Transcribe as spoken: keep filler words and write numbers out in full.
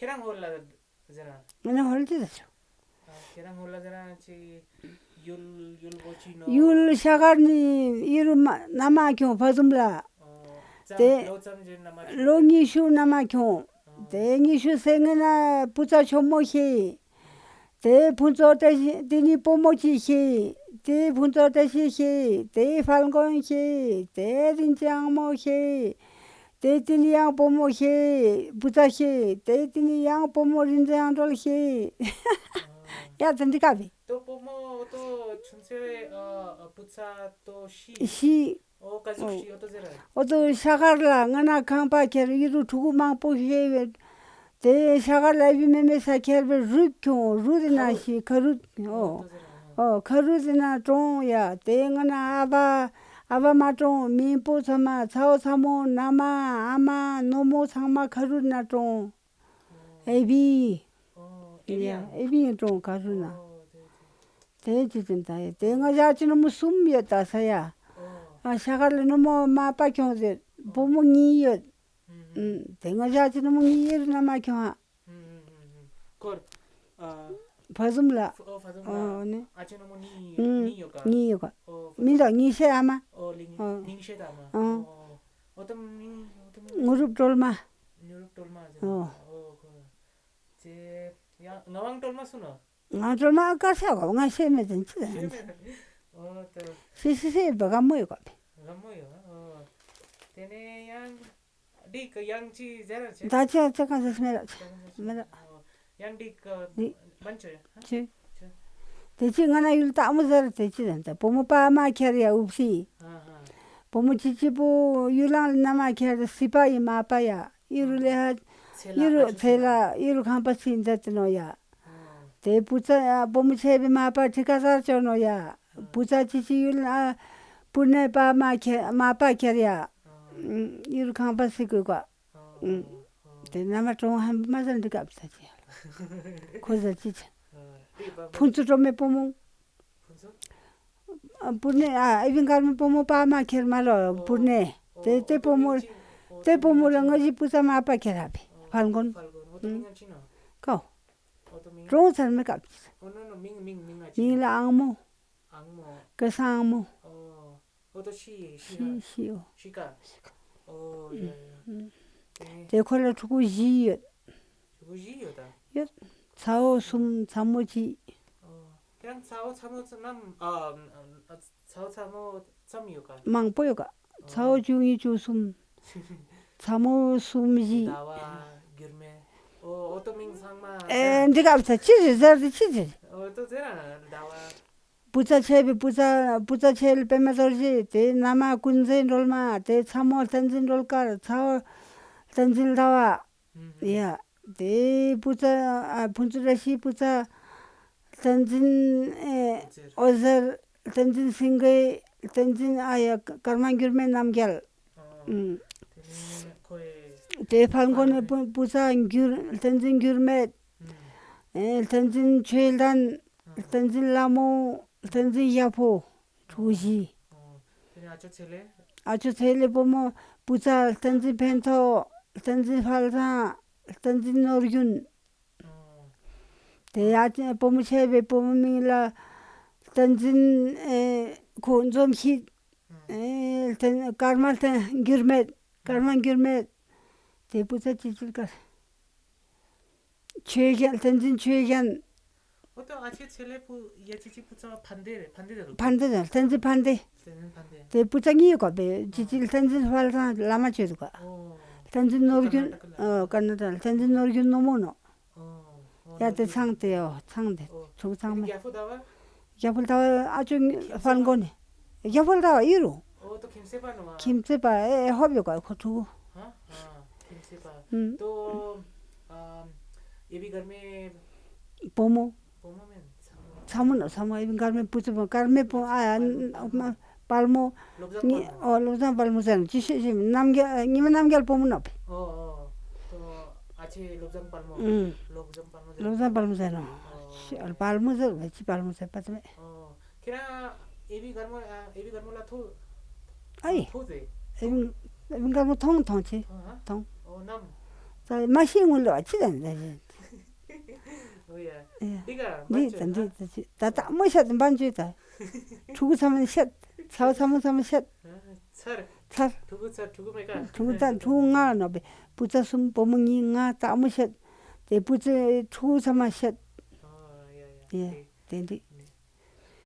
ཁྱེད་རང་ཧོར་ལ་ཟེར་ན། ང་ཧོར་ལ་ཟེར་ན། ཨ། ཁྱེད་རང་ཧོར་ལ་ཟེར་ན་ཅིག་ཡུལ་ཡུལ་གོ་ཅི་ནོ། ཡུལ་ཤ་ཁར་ནི་ཡུལ་མ་ན་མ་ཁྱོང་ཕ་ཟུམ་ལ། ཨོ། ཙམ་ཏེ་ལོ་ཙམ་ཅིག་ན་མ་ཁྱོང་། ལོ་ཉི་ཤུ་ན་མ་ཁྱོང་། ཨོ། ཏེ་ཉི་ཤུ་སེ་ང་ན་བུ་ཚ་ཆོ་མོ་ཤེས། ཏེ་ཕུན་ཚོགས་བཀྲ་ཤིས་ཏེ་ནི་བུ་མོ་ཅིག་ཤེས། ཏེ་ཕུན་ཚོགས་བཀྲ་ཤིས་ཤེས། ཏེ་ཧྥལ་གོན་ཤེས། ཏེ་རིན་ཅན་ཨང་མོ་ཤེས། ཏེ་ཏེ་ནི་ཡང་བུ་མོ་ཤེས། བུ་ཚ་ཤེས། ཏེ་ཏེ་ནི་ཡང་བུ་མོ་རིན་ཅན་ཨང་གྲོལ་ཤེས། ཡ་ཙན་དི་ཀ་བི། ཏོ་བུ་མོ་ཏོ་ཆུན་ཚེ་ཨ་བུ་ཚ་ཏོ་ཤི། ཤི། ཨོ། ཀ་ཟུག་ཤི་ཨོ་ཏོ་ཟེར་ར། ཨོ་ཏོ་ཤ་ཁར་ལ་ང་ན་ཁང་པ་ཁྱེར་ཡུ་རུ་ཕྲུ་གུ་མང་པོ་ཤེས་བས། ཏེ་ཤ་ཁར་ལ་ཨེ་བི་མེ་མེ་ས་ཁྱེར་བས་རུད་ཁྱོང་རུད་ན་ཤི་ཁ་རུད། ཨོ། ཨོ་ཁ་རུད་ན་ཀྲོང་ཡ། ཏེ་ང་ན་ཨ་བ་ཨ་བ་མ་ཀྲོང་མིང་པོ་ཚང་མ་ཚ་བོ་ཚ་མོ་ན་མ་ཨ་མ་ནོ་མོ་ཚང་མ་ཁ་རུད་ན་ཀྲོང་། ཨེ་བི། ཨོ། ཨེ་བི་ཡ། ཨེ་བི་ཡ་ཀྲོང་ཁ་རུད་ན། ཨོ། ཏེ་ཅི་ཙམ་ད་ཡ། ཏེ་ང་ཞ་ཅི་ནོ་མོ་གསུམ་ཡོད་ད་ས་ཡ། ཨོ། ཨ་ཤ་ཁར་ལ་ནོ་མོ་མ་པ་ཁྱོང་ཟེར། བུ་མོ་གཉིས་ཡོད། ཨུམ། ཏེ་ང་ཞ་ཅི་ནོ་མོ་གཉིས་ཡོད་ན་མ་ཁྱོང་ཧ། ཨུམ། ཁོར། ཨ། ཕ་ཟུམ་ལ། ཨོ་ཕ་ཟུམ་ལ། ཨོ་ནི། ཨ་ཅི་ནོ་མོ་གཉིས་ཡོད་ཀ། གཉིས་ཡོད་ཀ། ཨོ་ཕ་ཟུམ། མིང་ད་གཉིས་ཤེས་ཨ་མ། ཨོ་ལིང་གཉིས་ཤེས་ད་མ། ཨོ། ཨོ་ཏོ་མིང་ཨོ་ཏོ་མིང་། ངུ་རུབ་ཀྲོལ་མ། ངུ་རུབ་ཀྲོལ་མ་ཟེར། ཨོ། ཨོ་ཁོ། ཅེ། ཡ་ངག་དབང་ཀྲོལ་མ་སུ་ནོ། ངག་དབང་ཀྲོལ་མ་ཨ་ཀར་ཤ་གོ་ང་ཤེས་མེད་དེ་ཅི་ལ། ཨོ་ཏོ། ཤེས་ཤེས་ཤེས་བ་ག་མོ་ཡོད་ག་བི། ག་མོ་ཡོད། ཨོ། ཏེ་ནེ་ཡང་འདི་ཀ་ཡང་ཅི་ཟེར་ར་ཅི། ད་ཅི་ཅི་ག་ཟེར་མེད་ར་ཅི་མེད་ར། ཨོ། ཡང་འདི་ཀ་འདི་མན་ཆོ་ཡ། ཅི། ཏེ་ཅི་ང་ན་ཡུལ་ད་མོ་ཟེར་ཏེ་ཅི་ཟེར་ད་བུ་མོ་པ་མ་ཁྱེར་ཡ་ཨུབ་སི། བུ་མོ་ཅི་ཅི་བུ་ཡུལ་ལང་ན་མ་ཁྱེར་སི་པ་ཡི་མ་པ་ཡ། ཡུ་རུ་ལེ་ཧ། ཡུ་རུ་ཚེ་ལ་ཡུ་རུ་ཁང་པ་སི་འདི་ཏེ་ནོ་ཡ། ཏེ་བུ་ཚ་བུ་མོ་ཆེ་བི་མ་པ་ཊི་ཀ་ཟར་ཅོ་ནོ་ཡ། བུ་ཚ་ཅི་ཅི་ཡུལ་ཨ་པུ་ནེ་པ་མ་ཁྱེར་མ་པ་ཁྱེར་ཡ། ཡུ་རུ་ཁང་པ་སི་གུ་ཀ། ཏེ་ན་མ་ཀྲོང་ཧམ་མ་ཟན་འདི་ཀ་བི་ཚ་ཅི་ཡ། ཁོ་ཟ་ཅི་ཅི། ཕུན་ཚོགས་སྒྲོལ་མའི་བུ་མོ། ཕུན་ཚོགས། ཨ་པུར་ནེ་ཨ་ཨེ་བིང་གར་མོ་བུ་མོ་པ་མ་ཁྱེར་མ་ལོ། ཨོ། པུར་ནེ། ཨོ། ཏེ་ཏེ་ཨོ་བུ་མོ། ཏེ་བུ་མོ་ལ་ང་ཞི་བུ་ཚ་མ་པ་ཁྱེར་ཧ་བི། ཨོ། ཕལ་གོན། ཕལ་གོན། ཨོ་ཏོ་མིང་ཅི་ནོ། ཀའོ། ཨོ་ཏོ་མིང་ཀྲོང་ཚར་མེ་ཀ་བི། ཨོ་ནོ་ནོ་མིང་མིང་མིང་ང་ཅི། མིང་ལ་ཨང་མོ། ཨང་མོ། ཀ་ས་ཨང་མོ། ཨོ། ཨོ་ཏོ་ཤི་ཤི་ཧ། ཤི་ཨོ། ཤི་ཀ། ཤི་ཀ། ཨོ་ཡ་ཡ། ཏེ་ཁོ་ལ་ཕྲུ་གུ་བཞི་ཡོད། ཕྲུ་གུ་བཞི་ཡོད་ད། ཡོད། ཚ་བོ་གསུམ་ཚ་མོ་གཅིག། ཨོ། ཁྱེད་རང་ཚ་བོ་ཚ་མོ་ཚ་ནམ་ཨ་ཚ་བོ་ཚ་མོ་ཙམ་ཡོད་ཀ། མང་པོ་ཡོད་ཀ། ཨོ། ཚ་བོ་བཅུ་གཉིས་བཅུ་གསུམ། ཚ་མོ་གསུམ་བཞི། ཟླ་བ་འགྱུར་མེད། ཨོ་ཨོ་ཏོ་མིང་ཚང་མ། ཨེ་འདི་ག་བ་ཚ་ཅི་ཟེར་ཟེར་ཅི་ཟེར། ཨོ་ཏོ་ཟེར་ན་ཟླ་བ། བུ་ཚ་ཆེ་བི་བུ་ཚ་བུ་ཚ་ཆེ་ལ་པདྨ་རྡོ་རྗེ། ཏེ་ན་མ་ཀུན་མཛེས་སྒྲོལ་མ། ཏེ་ཚ་མོ་བསྟན་འཛིན་སྒྲོལ་དཀར། ཚ་བོ་བསྟན་འཛིན་ཟླ་བ། ཡ། ཏེ་བུ་ཚ་ཨ་ཕུན་ཚོགས་བཀྲ་ཤིས། བུ་ཚ་བསྟན་འཛིན་ཨེ་འོད་ཟེར། བསྟན་འཛིན་སེང་གེ། བསྟན་འཛིན་ཨ་ཡ་ཀརྨ་འགྱུར་མེད་རྣམ་རྒྱལ། ཨོ། ཏེ་ཕལ་གོན་ནི་བུ་བུ་ཚ་འགྱུར་བསྟན་འཛིན་འགྱུར་མེད། ཨེ་བསྟན་འཛིན་ཆོས་ལྡན། བསྟན་འཛིན་ལྷ་མོ། བསྟན་འཛིན་ཡ་ཕོ། ཕྲུ་གུ་བཞི། ཨོ། ཏེ་ནེ་ཨ་ཅོ་ཚེ་ལེ། ཨ་ཅོ་ཚེ་ལེ་བུ་མོ་བུ་ཚ་བསྟན་འཛིན་ཕན་ཐོགས། བསྟན་འཛིན་དཔལ་བཟང་། བསྟན་འཛིན་ནོར་རྒྱུན། ཨོ། ཏེ་ཨ་ཅོ་བུ་མོ་ཆེ་བི་བུ་མོ་མིང་ལ་བསྟན་འཛིན་ཨེ་ཁོ་འཛོམས་ཤིད། ཨེ་བསྟན་ཀརྨ་བསྟན་འགྱུར་མེད། ཀརྨ་འགྱུར་མེད། ཏེ་བུ་ཚ་ཅི་ཅིལ་ཀ། ཆོས་རྒྱན། བསྟན་འཛིན་ཆོས་རྒྱན། ཨོ་ཏོ་ཨ་ཅེ་ཚེ་ལེ་བུ་ཡ་ཅི་ཅི་བུ་ཚ་ཕན་བདེ་རེ། ཕན་བདེ་རེ། ཕན་བདེ་རེ། བསྟན་འཛིན་ཕན་བདེ། བསྟན་འཛིན་ཕན་བདེ། ཏེ་བུ་ཚ་གཉིས་ཡོད་ཀ་བི། ཅི་ཅི་བསྟན་འཛིན་དཔལ་བཟང་བླ་མ་ཆོས་དུ་ཀ། ཨོ། བསྟན་འཛིན་ནོར་རྒྱུན། ཀར་ནཱ་ཊ་ཀ་ལ། ཨོ་ཀར་ནཱ་ཊ་ཀ་ལ། བསྟན་འཛིན་ནོར་རྒྱུན་ནོ་མོ་ནོ། ཨོ། ཡ་ཏེ་ཚང་ཏེ་ཡོ་ཚང་ཏེ། ཨོ། ཚུགས་ཚང་མེ། རྒྱ་ཕོ་ཟླ་བ། རྒྱ་ཕོ་ཟླ་བ་ཨ་ཅོ་ཕལ་གོན་ནི། རྒྱ་ཕོ་ཟླ་བ་ཡུ་རུ། ཨོ་ཏོ་ཁྱིམ་མཚེས་པ་ནོ་མ། ཁྱིམ་མཚེས་པ་ཨེ་ཧོབ་ཡོད་ཀ་ཁོ་ཕྲུ་གུ། ཧ། ཨ་ཁྱིམ་མཚེས་པ། ཨུམ། ཏོ་ཨ་ཨེ་བི་གར་མེ། བུ་མོ། བུ་མོ་མེན། ཚ་མོ་ནོ། ཚ་མོ་ཨེ་བི་གར་མེ་བུ་ཚ་མོ་གར་མེ་བུ་ཨ་ཨ་པལ་མོ། ལོ་བཟང་པལ་མོ། ཨོ་ལོ་བཟང་པལ་མོ་ཟེར་ནོ། ཅི་ཤེས་ཤེས་རྣམ་རྒྱལ་ཉི་མ་རྣམ་རྒྱལ་བུ་མོ་ནོ་བི། ཨོ་ཨོ། ཏོ་ཨ་ཅེ་ལོ་བཟང་པལ་མོ། ཨུམ། ལོ་བཟང་པལ་མོ་ཟེར་ནོ། ཨོ། པལ་མོ་ཟེར་བ་ཅི་པལ་མོ་ཟེར་པ་ཏེ་མེ། ཨོ། ཁྱེད་རང་ཨེ་བི་གར་མོ་ཨ་ཨེ་བི་གར་མོ་ལ་ཐུག་ཨའི། ཐུག་ཟེ། ཨེ་བི་ཨེ་བི་གར་མོ་ཐོང་ཐོང་ཆེ། ཐོང་ཧ། ཐོང་། ཨོ་ནམ། ད་མ་ཤེས་ངོ་ལོ་ཅི་ད་ད། ཨོ་ཡ། ཨེ། འདི་ག་འདི་ད་འདི་ད་ཅི་ད་ད་མོ་ཤད་འབན་ཅི་ད། ཕྲུ་གུ་ཚང་མ་ཤད། ཚ་བོ་ཚ་མོ་ཚང་མ་ཤད། ཨ་ཚར། ཚར། ཕྲུ་གུ་ཚར་ཕྲུ་གུ་མེ་ག། ཕྲུ་གུ་ད་ཕྲུ་གུ་ང་ནོ་བེ། བུ་ཚ་གསུམ་བུ་མོ་གཉིས་ང་ད་མོ་ཤད། དེ་བུ་ཚ་ཕྲུ་གུ་ཚང་མ་ཤད། ཨོ་ཡ་ཡ། ཡ། དེ་དེ་འདི།